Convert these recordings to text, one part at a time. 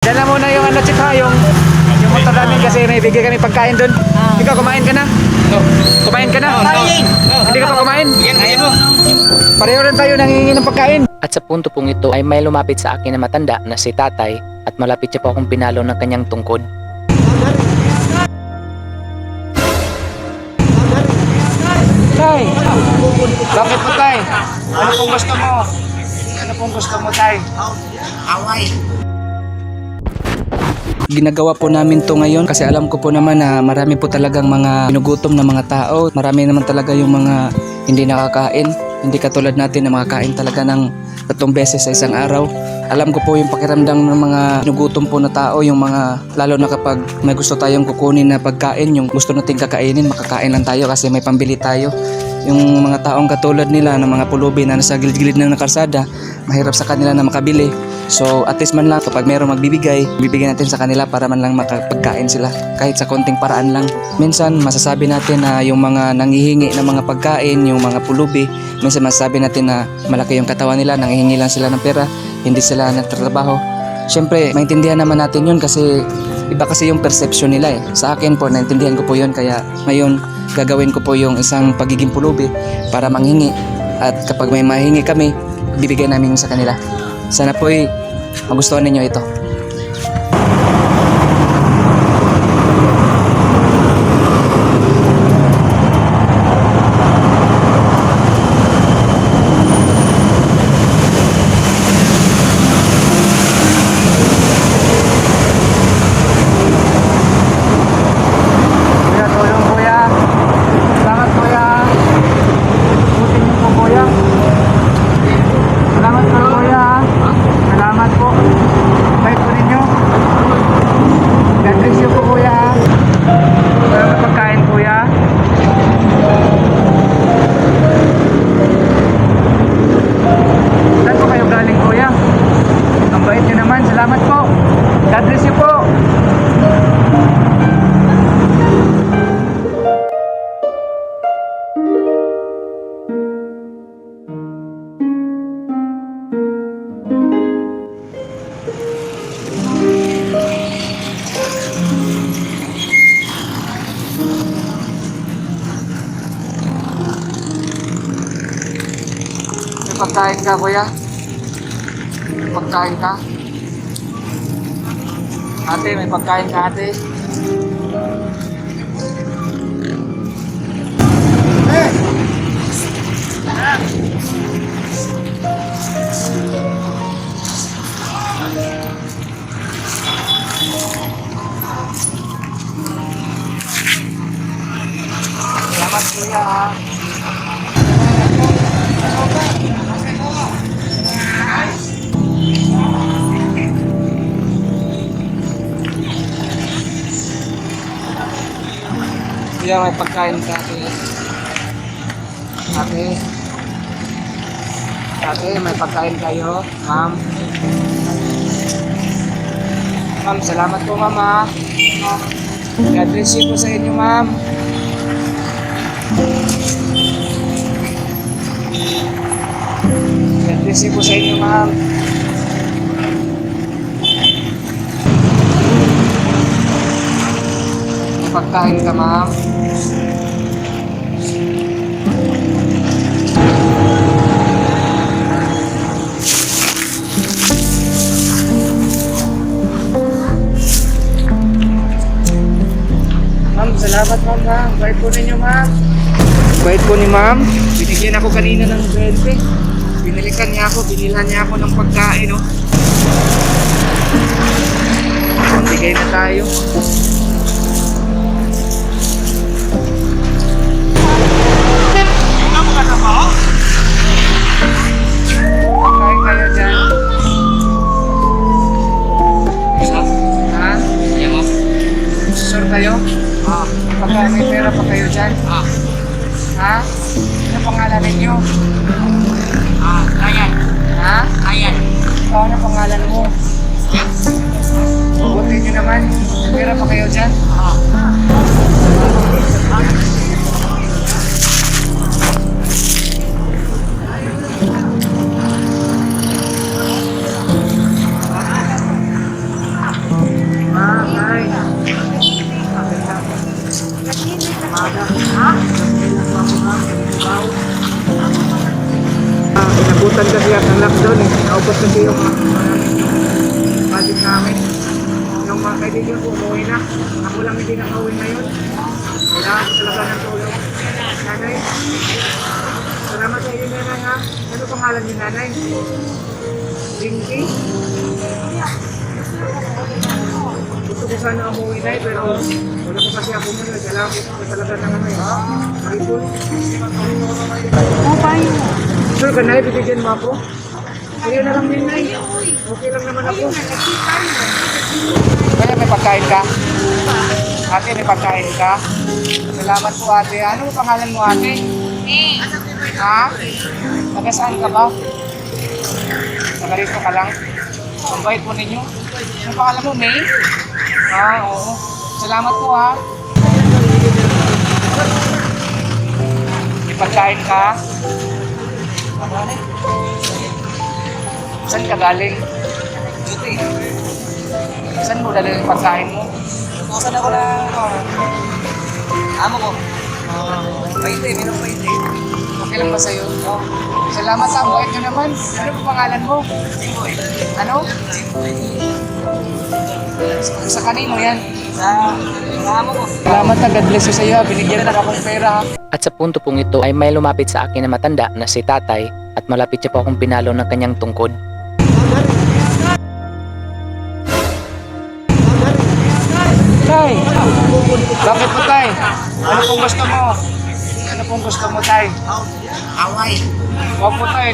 Dala muna yung ano, Chip, ha, yung motor namin kasi may bigay kami pagkain doon. Ikaw, kumain ka na? No. Kumain ka na? No. Hindi ka pa kumain? Bigyan mo. Pareho rin tayo nanghihingi ng pagkain. At sa punto pong ito ay may lumapit sa akin na matanda na si tatay at malapit siya po akong pinalo ng kanyang tungkod. Tay, bakit po, Tay? Ano pong gusto mo? Ano pong gusto mo, Tay? Ginagawa po namin to ngayon kasi alam ko po naman na marami po talagang mga ginugutom na mga tao. Marami naman talaga yung mga hindi nakakain. Hindi katulad natin na makakain talaga ng tatlong beses sa isang araw. Alam ko po yung pakiramdam ng mga ginugutom po na tao, yung mga lalo na kapag may gusto tayong kukunin na pagkain, yung gusto nating kakainin, makakain lang tayo kasi may pambili tayo. Yung mga taong katulad nila ng mga pulubi na nasa gilid-gilid ng kalsada, mahirap sa kanila na makabili. So at least man lang kapag merong magbibigay, bibigyan natin sa kanila para man lang makapagkain sila kahit sa konting paraan lang. Minsan masasabi natin na yung mga nanghihingi ng mga pagkain, yung mga pulubi, minsan masasabi natin na malaki yung katawan nila, nanghihingi lang sila ng pera, hindi sila nagtatrabaho. Siyempre, maintindihan naman natin yun kasi iba kasi yung perception nila eh. Sa akin po, naintindihan ko po yun kaya ngayon gagawin ko po yung isang pagiging pulubi para manghingi at kapag may mahingi kami, bibigay namin sa kanila. Sana po'y magustuhan ninyo ito. Kuya, tulong, kuya. Salamat, kuya. Buti niyo po, kuya. Salamat po, kuya. Salamat po. Bye po ninyo. God bless you po, kuya. Salamat pagkain, kuya. Saan po kayo galing, kuya? Ang bait niyo naman. Salamat po. God bless you po. May pagkain ka, kuya? May pagkain ka? Ate, may pagkain ka, ate? Salamat, kuya, ha. Kuya, may pagkain ka, ate. Ate. Ate, may pagkain kayo, ma'am. Ma'am, salamat po, ma'am, ha. God bless you po sa inyo, ma'am. God bless you po sa inyo, ma'am. May pagkain ka, ma'am. Ma'am, salamat, ma'am, ha. Bait po ninyo, ma'am. Bait po ni ma'am. Binigyan ako kanina ng 20. Binilikan niya ako, binilhan niya ako ng pagkain, oh. Bigay na tayo. Kain kayo dyan. Ha? Bigyan mo. Sure kayo? Ah. Pagka may pera pa kayo dyan? Ah. Ha? Ano pangalan ninyo? Ah. Ayan. Ha? Ayan. Ikaw, ano pangalan mo? Buti nyo naman. May pera pa kayo dyan? Ah. Nay. Maganda. Umaga. Inabutan kasi ang lockdown eh. Naubos kasi yung budget namin. Yung mga kaibigan ko umuwi na. Ako lang hindi nakauwi ngayon. Kailangan ko talaga ng tulong. Nanay, salamat sa iyo, nanay, ha. Ano pangalan ni nanay? Jinky? Gusto ko sana umuwi na eh, pero wala pa kasi ako muna. Kailangan ko talaga ng ano eh. Rifle. Sure ka, Nay? Bibigyan mo ako? Sa'yo na lang din, Nay. Okay lang naman ako. Kaya may pagkain ka? Ate, may pagkain ka? Salamat po, ate. Ano ang pangalan mo, ate? Ha? Taga saan ka ba? Taga rito ka lang? Ang bait po ninyo. Ano pangalan mo, May? Ah, oo. Salamat po, ha. May pagkain ka? Saan ka galing? Duty. Saan mo dalhin yung pagkain mo? Utusan ako ng ano, amo ko. Paite, meron paite. Okay lang ba sa'yo? Oo. Salamat sa bait nyo naman. Ano po pangalan mo? Jimboy. Ano? Jimboy. Sa kanino yan? Sa amo ko. Salamat na. God bless you sa'yo, ha. Binigyan mo akong pera, ha. At sa punto pong ito ay may lumapit sa akin na matanda na si tatay at malapit siya po akong pinalo ng kanyang tungkod. Tay! Bakit po, Tay? Ano pong gusto mo? Ano pong gusto mo, Tay? Away. Huwag po, Tay.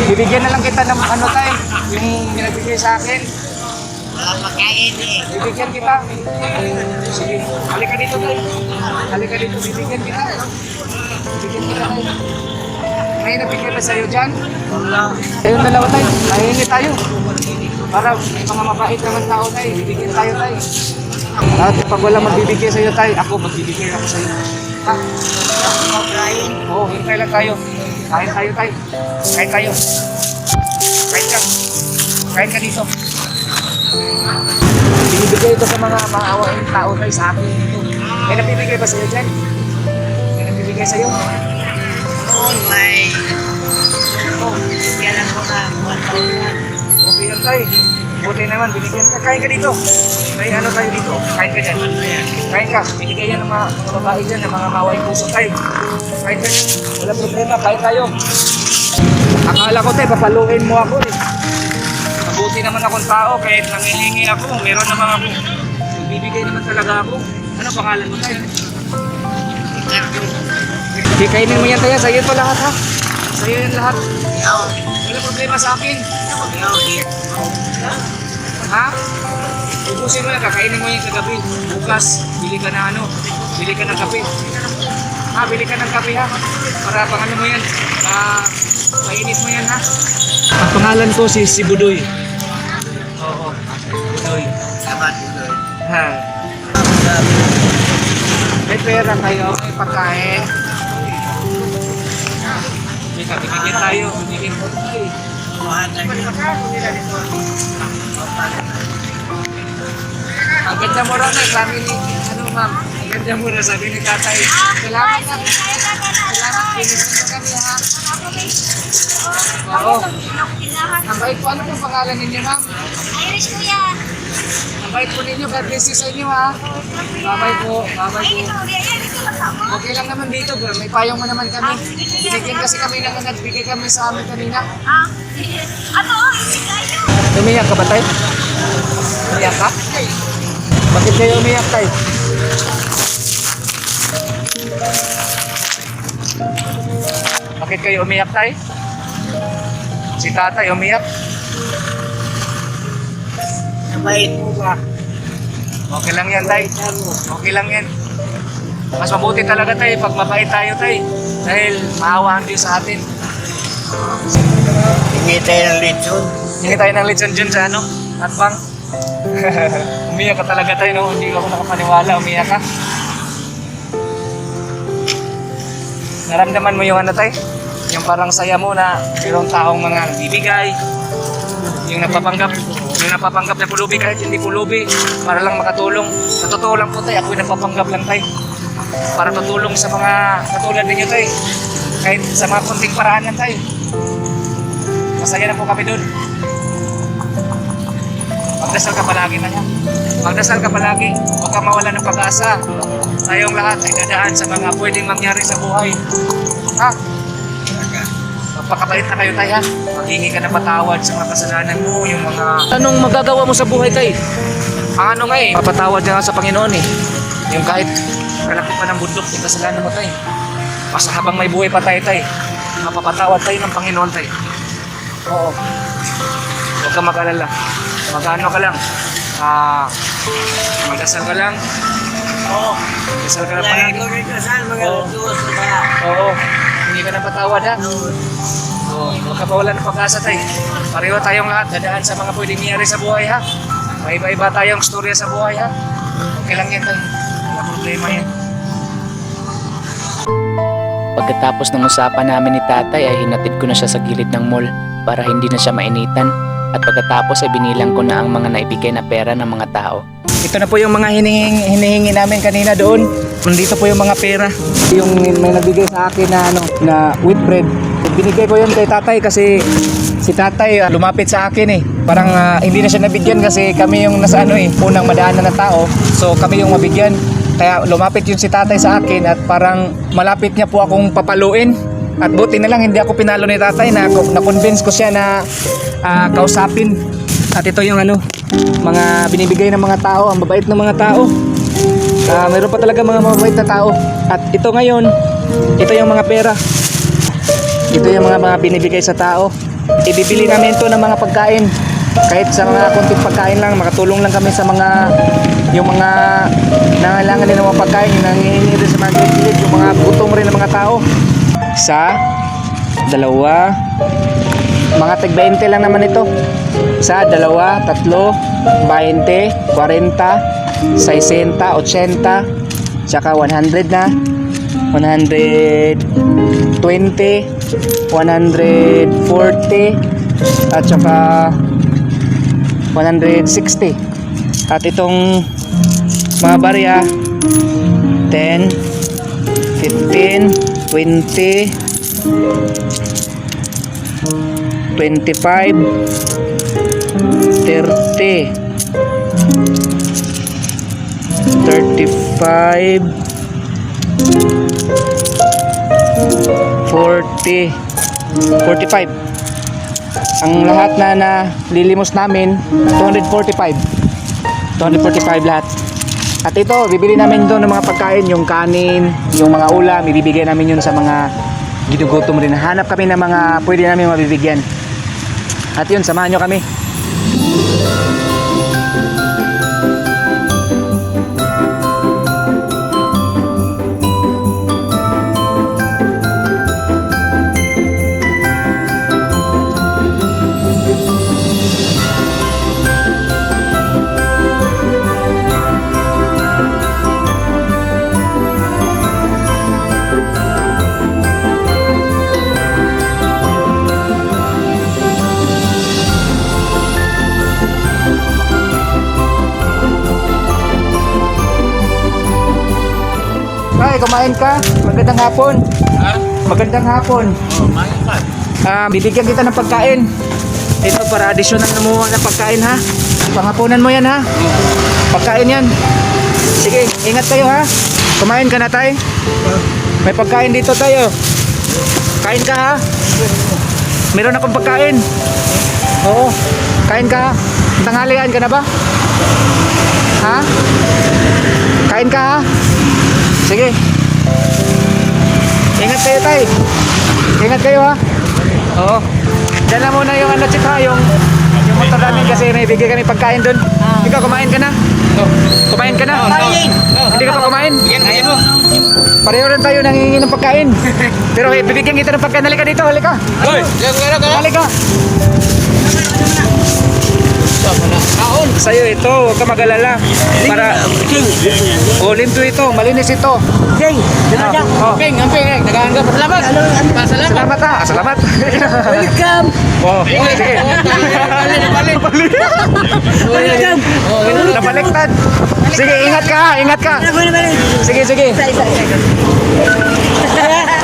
Bibigyan na lang kita ng ano, Tay. Yung binabigay sa akin. Wala pagkain eh. Bibigyan kita. Sige. Halika dito, Tay. Halika dito. Bibigyan kita. Bibigyan kita, Tay. May nabigyan ba sa'yo dyan? Wala. Ayun dalawa, Tay. Mahingi tayo. Para may mga mabait naman tao, Tay. Bibigyan tayo, Tay. At pag wala magbibigay sa'yo, Tay, ako magbibigay ako sa'yo. Ha? Oo, hintay lang tayo. Kain tayo, Tay. Kain tayo. Kain ka. Kain ka dito. Binibigay ito sa mga maawaing tao, Tay, sa akin ito. May nabibigay ba sa'yo dyan? May nabibigay sa'yo? Noon may Oo. bigyan ako na 1,000. Okay lang, Tay. Buti naman, binigyan ka. Kain ka dito. May ano tayo dito. Kain ka dyan. Kain ka. Binigay yan ng mga babae dyan, ng mga maway puso, Tay. Kain ka dyan. Wala problema. Kain tayo. Akala ko, Tay, papaluin mo ako eh. Mabuti naman akong tao kahit nangihingi ako. Meron naman ako. Magbibigay naman talaga ako. Ano pangalan mo, Tay? Hindi, kainin mo yan, Tay. Sa'yo to lahat, ha? Sa'yo yan lahat. Wala problema sa akin. Ha? Ubusin mo na, kakainin mo yan kagabi. Bukas, bili ka na ano, bili ka ng kape. Ha, bili ka ng kape, ha. Para pang ano mo yan, mainit mo yan, ha. Ang pangalan ko si Budoy. Oo, Budoy. Salamat, Budoy. Ha. May pera kayo, may pagkain. May bibigyan tayo, bibigyan ko tayo. Ang ganda mo raw na, sabi ni, ano ma'am, ang ganda mo raw, sabi ni tatay. Salamat na. Salamat, pinisan mo kami, ha. Oo. Ang bait po, ano pong pangalan ninyo, ma'am? Irish, kuya. Ang bait po ninyo, God bless you sa inyo, ha. Bye-bye po, bye-bye Ay, po. ito, kuya. Yan, ito lang ako. Okay lang naman dito, bro. May payong mo naman kami. Binigyan kasi kami ng nagbigay kami sa amin kanina. Ah, ano, oh, hindi kayo. Umiyak ka ba, Tay? Umiyak ka? Bakit kayo umiyak, Tay? Bakit kayo umiyak, Tay? Si tatay umiyak. Nabait mo ba? Okay lang yan, Tay. Okay lang yan. Mas mabuti talaga, Tay, pag mabait tayo, Tay. Dahil maawa ang Diyos sa atin. Hingi tayo ng lechon. Hingi tayo ng lechon dyan sa ano, at bang. Umiyak ka talaga, tayo, no? Hindi ako nakapaniwala, umiyak ka. Naramdaman mo yung ano, Tay? Yung parang saya mo na mayroong taong mga nagbibigay, yung nagpapanggap. Yung napapanggap na pulubi kahit hindi pulubi, para lang makatulong. Sa totoo lang po, tay, ako'y nagpapanggap lang, tay. Para tutulong sa mga katulad ninyo, tay. Kahit sa mga kunting paraan lang, tay. Masaya na po kami dun. Magdasal ka palagi na yan. Magdasal ka palagi. Huwag kang mawala ng pag-asa. Tayong lahat ay dadaan sa mga pwedeng mangyari sa buhay. Ha? Magpakabait na kayo, tay, ha? Maghingi ka ng patawad sa mga kasalanan mo, yung mga... Anong magagawa mo sa buhay, tay? Ang ano nga eh, papatawad ka nga sa Panginoon eh. Yung kahit kalaki pa ng bundok, yung kasalanan mo, tay. Basta habang may buhay pa tayo, tay, mapapatawad tayo ng Panginoon, tay. Oo. Huwag kang mag-alala. Mag-ano ka lang. Magdasal ka lang. Oo. Magdasal ka lang Lagi palagi. ko nagdasal, mga Oo. Diyos na. Oo. Hindi ka ng patawad, ha? Oo. Huwag ka mawala ng pag-asa, tay. Pareho tayong lahat. Dadaan sa mga pwedeng mangyari sa buhay, ha? May iba-iba tayong storya sa buhay, ha? Okay lang yan, tay. Wala problema yan. Pagkatapos ng usapan namin ni tatay ay hinatid ko na siya sa gilid ng mall para hindi na siya mainitan at pagkatapos ay binilang ko na ang mga naibigay na pera ng mga tao. Ito na po yung mga hinihingi namin kanina doon. Nandito po yung mga pera. Yung may nagbigay sa akin na ano na wheat bread. Binigay ko yun kay tatay kasi si tatay lumapit sa akin eh. Parang hindi na siya nabigyan kasi kami yung nasa ano eh, unang madaanan ng tao. So kami yung mabigyan. Kaya lumapit yun si tatay sa akin at parang malapit niya po akong papaluin. At buti na lang hindi ako pinalo ni tatay na na-convince ko siya na kausapin. At ito yung ano, mga binibigay ng mga tao, ang babait ng mga tao. Meron pa talaga mga mababait na tao. At ito ngayon, ito yung mga pera. Ito yung mga binibigay sa tao. Ibibili namin ito ng mga pagkain. Kahit sa mga konting pagkain lang, makatulong lang kami sa mga yung mga nangailangan din ng mga pagkain, yung nangihingi rin sa mga gilid, yung mga gutom rin ng mga tao. Isa, dalawa, mga tag 20 lang naman ito. Isa, dalawa, tatlo, 20, 40, 60, 80, tsaka 100 na. 120, 140, at saka 160. At itong mga barya, 10, 15, 20, 25, 30, 35, 40, 45. Ang lahat na lilimos namin, 245. 245 lahat. At ito, bibili namin doon ng mga pagkain, yung kanin, yung mga ulam, ibibigay namin yun sa mga ginugutom rin. Hanap kami ng mga pwede namin mabibigyan. At yun, samahan nyo kami. Tay, kumain ka. Magandang hapon. Magandang hapon. Bibigyan kita ng pagkain. Ito para additional na mo ng pagkain ha. Pangapunan mo yan ha. Pagkain yan. Sige, ingat kayo ha. Kumain ka na tay. May pagkain dito tayo. Kain ka ha. Meron akong pagkain. Oo. Kain ka ha. Tanghalian ka na ba? Ha? Kain ka ha. Sige. Ingat kayo tay. Ingat kayo ha. Oo. Diyan lang muna yung ano chip ha, yung motor namin kasi may bigay kami pagkain doon. Ikaw kumain ka na? Kumain ka na? Hindi ka pa kumain? Pareho rin tayo nangihingi ng pagkain. Pero eh, bibigyan kita ng pagkain. Halika dito, halika. Halika. Baon. Sa'yo ito, huwag ka mag-alala. Para, King. oh, limpyo ito, malinis ito. King. Dala Oh. Ping, ang ping, eh. Nagahan ka. Pasalamat. Pasalamat. Salamat ha, salamat. Welcome. Oh, sige. Welcome. Nabaliktad. Sige, ingat ka, ha, ingat ka. Ano ba? Sige, sige. Isa, isa, isa.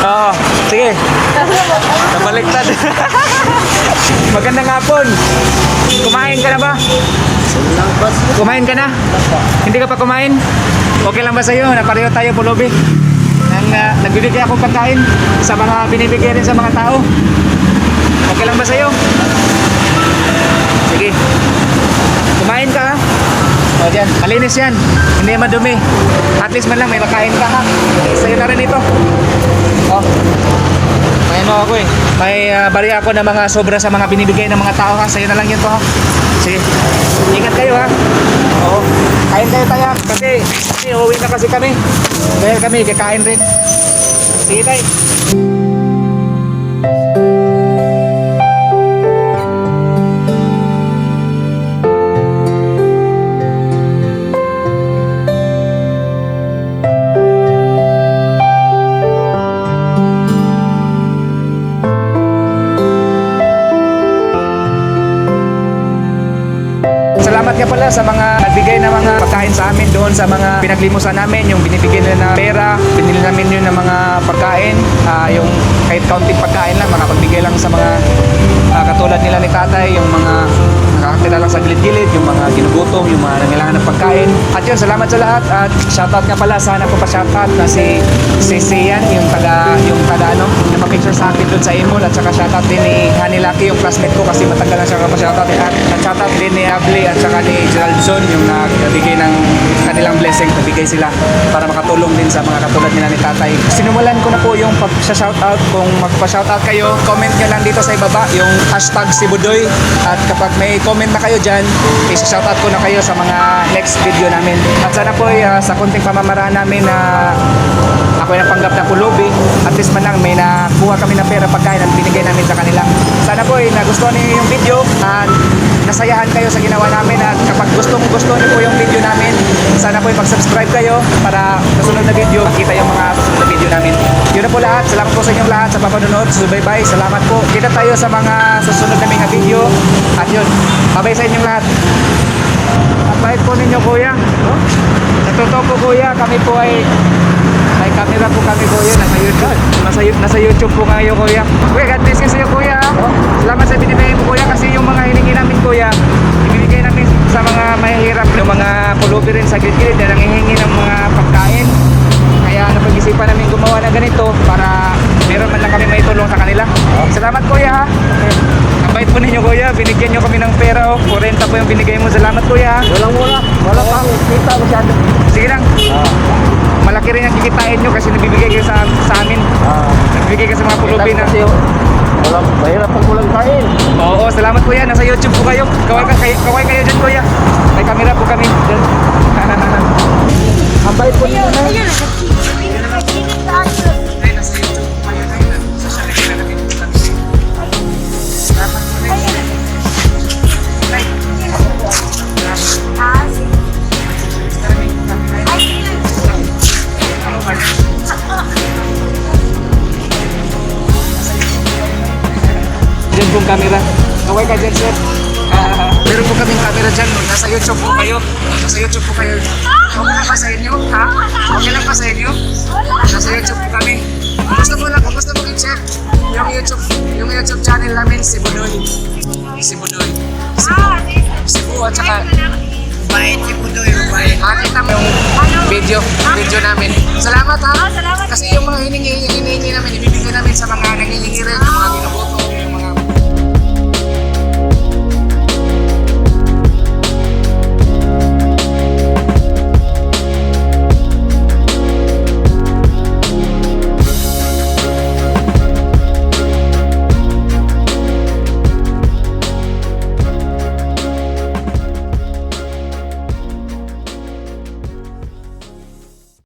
Oo, sige. Nabaliktad. Magandang hapon. Kumain ka na ba? Kumain ka na? Hindi ka pa kumain? Okay lang ba sa'yo? Napareho tayo, pulubi. Nang, nagbibigay akong pagkain sa mga binibigay rin sa mga tao. Okay lang ba sa'yo? Sige. Kumain ka ha? O dyan, malinis yan. Hindi madumi. At least man lang may makain ka ha. Sa'yo na rin ito. Oh. May ano ako eh. May barya ako na mga sobra sa mga binibigay ng mga tao ha. Sa'yo na lang yun to ha. Sige. Ingat kayo ha. Oo. Kain kayo tayo ha. Kasi uuwi na kasi kami. Dahil kami kakain rin. Sige tay. Salamat nga pala sa mga nagbigay ng mga pagkain sa amin doon sa mga pinaglimusan namin, yung binibigay nila na pera, binili namin yun ng mga pagkain, yung kahit kaunting pagkain lang, makapagbigay lang sa mga katulad nila ni tatay, yung mga nakakatira lang sa gilid-gilid, yung mga ginugutom, yung mga nangailangan ng pagkain. At yun, salamat sa lahat at shoutout nga pala, sana po pa-shoutout na si si Sian, yung taga ano, napapicture sa akin doon sa Imol at saka shoutout din ni Honey Lucky, yung classmate ko kasi matagal na siya kapashoutout at shoutout din ni Abli at saka ni Geraldson yung nagbigay ng kanilang blessing, nabigay sila para makatulong din sa mga katulad nila ni tatay. Sinimulan ko na po yung pag-shoutout. Kung magpa-shoutout kayo, comment nyo lang dito sa ibaba yung #Sibudoy at kapag may comment na kayo dyan, isa-shoutout ko na kayo sa mga next video namin. At sana po ay, sa konting pamamaraan namin na ako ay napanggap na pulubi, at least man lang may nakuha kami na pera pagkain at binigay namin sa kanila. Sana po ay nagustuhan niyo yung video at nasayahan kayo sa ginawa namin at kapag gustong gusto niyo po yung video namin, sana po ay mag-subscribe kayo para sa susunod na video, makita yung mga susunod na video namin. Yun na po lahat. Salamat po sa inyong lahat sa papanonood. Subaybay. Salamat po. Kita tayo sa mga susunod naming mga video. At yun, bye-bye sa inyong lahat. Ang bait po ninyo kuya. No? Sa totoo po kuya, kami po ay may camera po kami kuya, nasa YouTube. Nasa YouTube po kayo kuya. Kuya, God bless you sa iyo kuya. Salamat sa binibigay mo kuya kasi yung mga hiningi namin kuya, ibibigay namin sa mga mahihirap, yung mga pulubi rin sa gilid-gilid na nangihingi ng mga pagkain. Kaya napag-isipan namin gumawa ng ganito para meron man lang kami may tulong sa kanila. Salamat kuya ha. Ang bait po ninyo kuya, binigyan nyo kami ng pera oh. 40 po yung binigay mo. Salamat kuya ha. Walang wala. Wala pang kita masyado. Sige lang. Malaki rin ang kikitain nyo kasi nabibigay kayo sa amin. Nagbibigay kayo sa mga pulubi na. Kasi walang, mahirap pag walang kain. Oo, salamat kuya. Nasa YouTube po kayo. Kaway kayo dyan kuya. May camera po kami. Dyan. Ang bait po ninyo na. Ayun, nagkikinig tayo. Ay, nasa YouTube po kayo tayo. Social media na natin. Salamat po na. Nay. Ah, sige. Ay, Diyan pong camera. Kaway ka dyan, sir. Meron po kaming camera dyan. Nasa YouTube po kayo. Nasa YouTube po kayo. Okay lang ba sa inyo? Ha? Okay lang ba sa inyo? Nasa YouTube po kami. Kung gusto mo lang, kung gusto mo i-check yung YouTube channel namin, si Budoy. Si Budoy. Cebu. Cebu at saka Mabait si Budoy, mabait. makita mo yung video namin. Salamat ha. Oh, salamat. Kasi yung mga hiningi namin, ibibigay namin sa mga nangihingi.